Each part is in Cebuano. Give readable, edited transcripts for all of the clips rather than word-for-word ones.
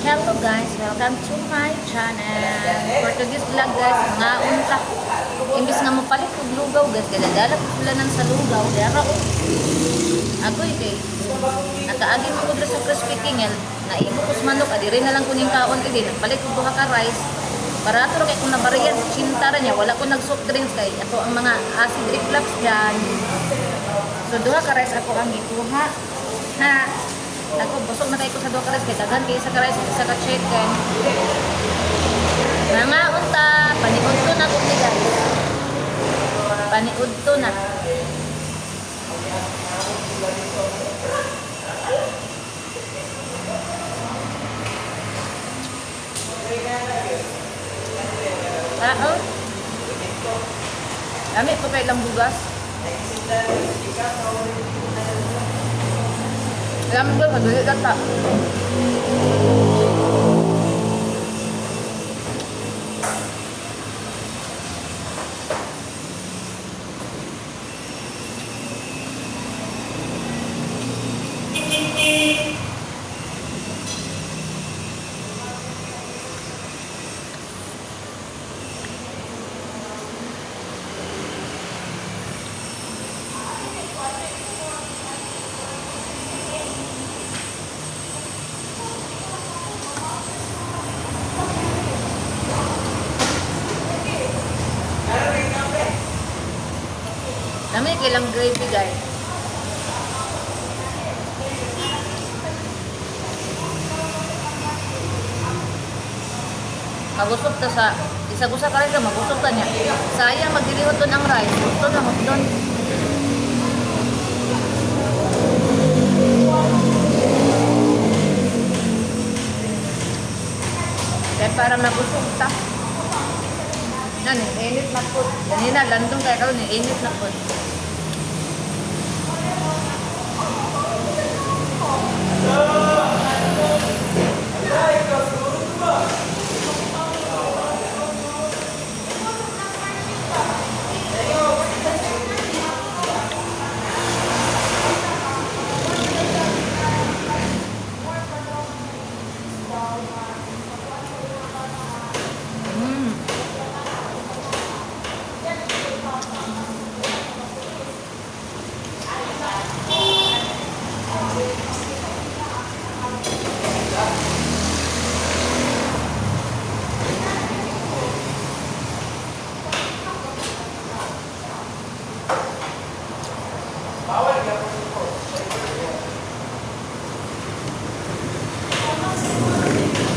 Hello guys, welcome to my channel. For today's vlog guys, nga unta. Imbis nga mopalit og lugaw guys, gadadala ko sila ng sa lugaw. Dara oh. Agoy kay nakaagi mo ko sa Crispy King, naigo ko sa manok, adiri na lang kuning kaon kay nagpalit og duha ka rice. Barato ra kay kung nabariyan, chinta ra niya, wala ko nag soft drinks kay ato ang mga acid reflux diyan. So duha ka rice ako ang gikuha. Ha. Ako busog na kay ko sa duha ka rice kay daghan kay isa ka rice, isa ka chicken. Mga unta, paniudto na ko ni guys. Paniudto na. Tao. Dami po kay lang bugas. Alam ko, madali ka ta. Dami kay lang gravy, guys. Magusog ta sa isa gusa ka rin ka, magusog ta niya. Sayang magdilihot doon ang rice. Gusto na doon. Kaya para mabusog ta. Nan, init na po. Kanina, landong kaya karon, init na po.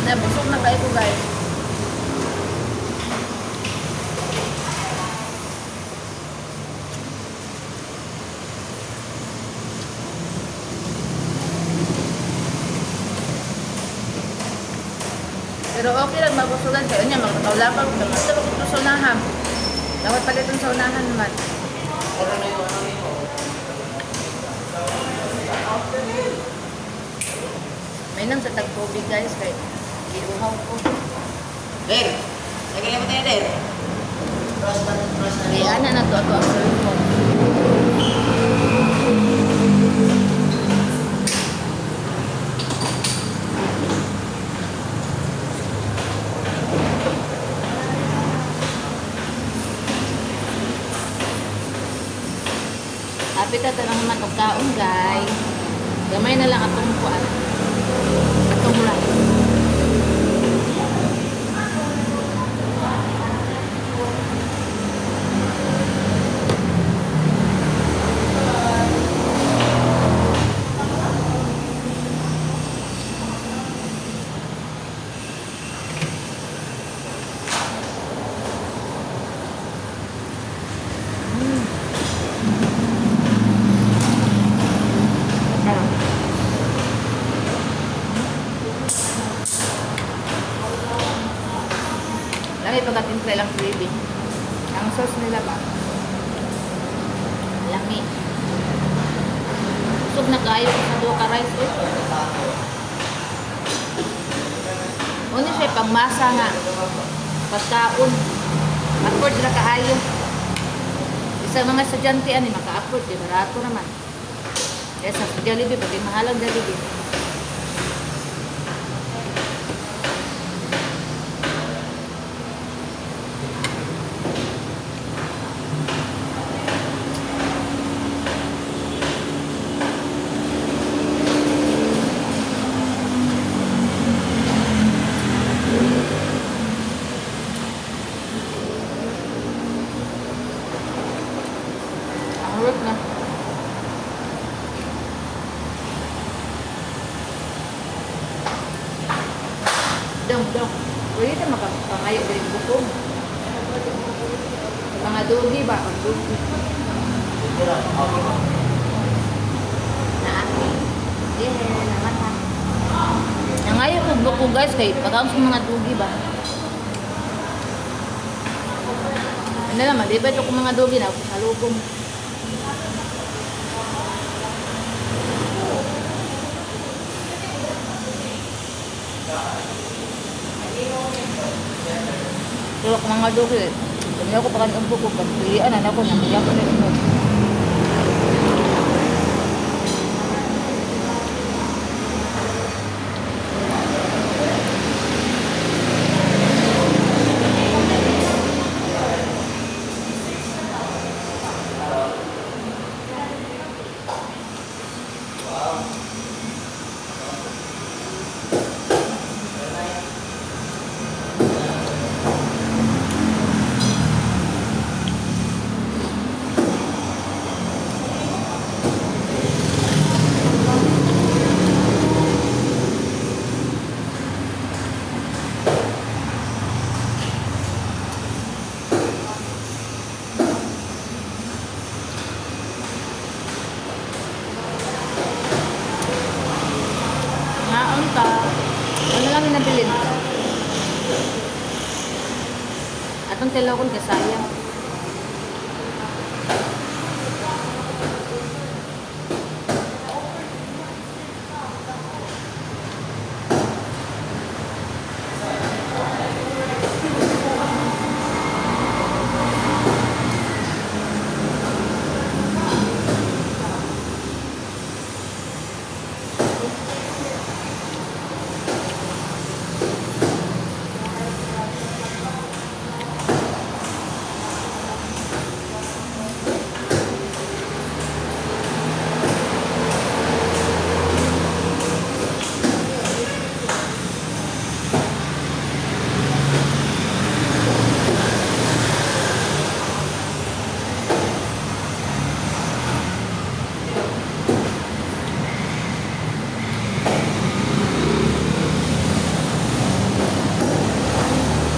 Na, busog na kayo ko, guys. Pero okay lang mabusugan kayo niya, magkakaulapan ko naman. Ito ko sa unahan. Dapat palitan sa unahan naman. May nang sa tagtubig guys, kay giuhaw ko. Der, nagkailan mo tayo, Der? Kaya ana na to ato ang cellphone. Happy ta tanang man og kaon guys. Gamay na lang atong kuan. Atong rice. Ah. Lami pagkatimpla lang gravy. Ang sauce nila ba? Lami. Busog na kayo sa duha ka rice eh. Una siya pangmasa nga. Pagkaon. Afford ra kaayo. Isa mga estudyante ani maka-afford di barato naman. Kaya sa Jollibee, pati mahal ang Jollibee. Dong, dong. Pwede ta makapangayo diri bukog. Mga dugi ba? Pag dugi. Naa. Yeah, namata. Nangayo kog bukog, guys, kay pagkaon sa mga dugi ba. Ano lang, malibay to kung mga dugi na sa lubong. Pero kung mga dugi, kung ako pa kanong bukog, pagpilian na ako, namiyak ko na ito. Ngaon ka. Ano lang yung nabilin? Atong tilokon kay sayang.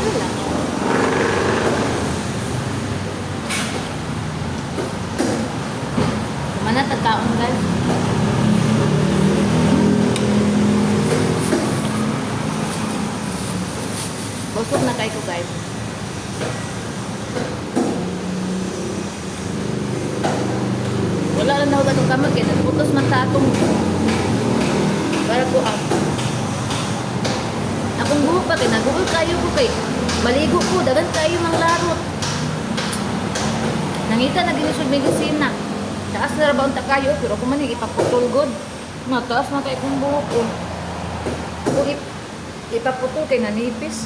Ano lang. Kumana tagkaon, guys. Busog na kay ko, guys. Wala lang na atong kamag kay nagputos man sa atong para ko ang akong buhok pa kay naguol kayo ko kay maligo ko dagan kayo mang larot. Nangita na gini siya medisina. Taas na ra ba unta kayo pero kung man ipaputol god. Mataas na kay kong buhok ko. Kung ipaputol kay nanipis.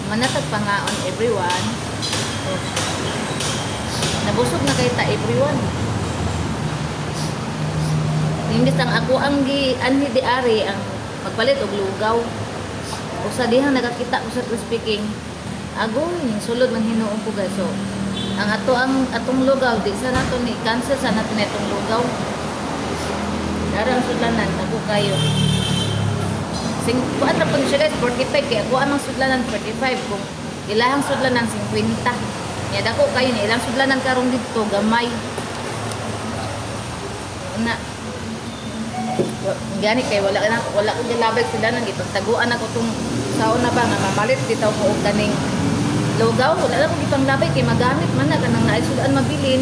Manatag pangaon, everyone. Oh. Nabusog na kay ta, everyone. Imbis ang ako ang gi anhi di ari ang magpalit og lugaw. Usa dihang nakakita ko sa Crispy King. Agoy ning sulod man hinuon ko, guys. So, ang ato ang atong lugaw di sa nato ni cancel sa nato ni atong lugaw. Dara ang sudlanan ako kayo. Sing kuan ra pud siya, guys, 45 kay ako ang sudlanan 45 kung ilahang sudlanan 50. Nya dako kayo ni ilang sudlanan karon didto gamay. Na gani kay wala na wala ko gilabay sudlanan gipagtaguan ako tong saon na ba nga mamalit bitaw ko og kaning lugaw, wala na ko gipanglabay kay magamit man na kanang naay sudan mabilin.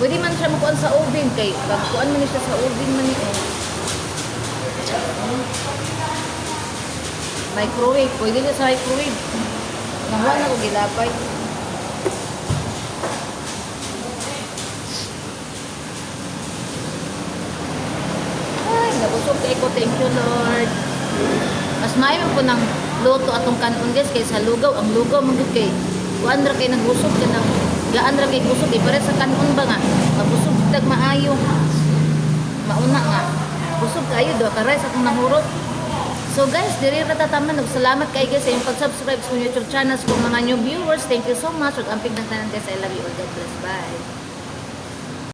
Pwede man siya makuan sa oven kay pagkuan man ni siya sa oven man ni oh. Microwave, pwede siya sa microwave. Nang wala ko gilabay. Ay, nabusog kay ko. Thank you, Lord. Mas maayo po ng luto atong kanon, guys, kaysa lugaw. Ang lugaw man gud kay kuan ra kay nagusog ka ng gaan ra kay busog eh. Pare sa kanon ba nga mabusog tag maayo. Mauna nga busog kayo duha ka rice atong nahurot. So guys, diri ra tataman ug salamat kay guys sa inyong pag-subscribe sa akong YouTube channel, sa akong mga new viewers. Thank you so much. Ug amping ng tanan, guys. I love you all. God bless. Bye.